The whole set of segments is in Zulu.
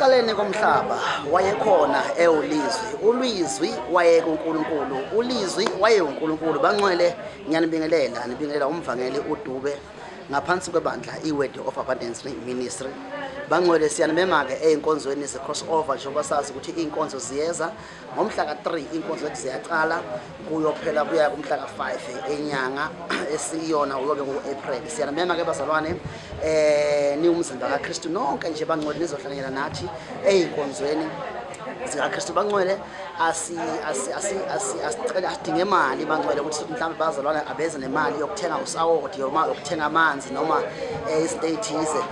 Ekuqaleni komhlaba wayekhona ewuLizwi, uLizwi wayekuNkulunkulu, uLizwi wayewuNkulunkulu. Bangcwele, ngiyanibingelela, nibingelela umvangeli uDube ngaphansi kwebandla iWord of Abundance Ministry. Bangcwele, siyanimema-ke ey'nkonzweni ze-crossover, njengoba sazi ukuthi iy'nkonzo ziyeza ngomhla ka-3, iy'nkonzo zethu ziyaqala kuyophela kuya kumhla ka-5 enyanga esiyona, uyobe ku-April. Siyanimema-ke bazalwane, niwumzimba kaKristu nonke nje bangcwele, nizohlanganyela nathi ey'nkonzweni zikaKristu. Bangcwele, asicela, asidinge imali bangcwele, ukuthi mhlawumbe bazalwane abeze nemali yokuthenga usawoti noma yokuthenga amanzi noma izinto ey'thize.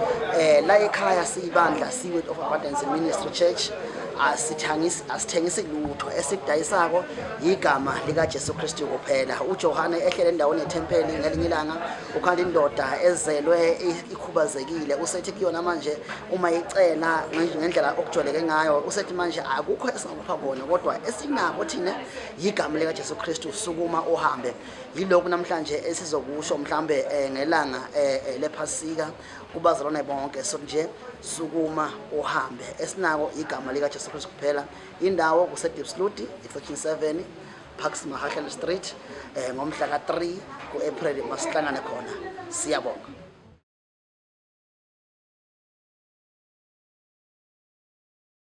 La ekhaya siyibandla, siyi-Word of Abundance Ministry Church, asithangisi, asithengisi lutho. Esikudayisako igama likaJesu Kristu kuphela. UJohane ehlele endaweni yethempeli ngelinye ilanga, ukhanda indoda ezelwe ikhubazekile. Usethi kuyona manje uma icela ngendlela okujwayeleke ngayo, usethi manje akukho esingakupha kona, kodwa esinako thina igama likaJesu Kristu, sukuma uhambe. Yilokhu namhlanje esizokusho mhlambe ngelanga lePhasika kubazalwane bonke. So nje sukuma uhambe, esinako igama likaJesu Kristu kuphela. Indawo kuse-Diepsloot, i-Section 7, Parks Mahahlane Street, ngomhla ka-3 ku-April, masihlangane khona. Siyabonga.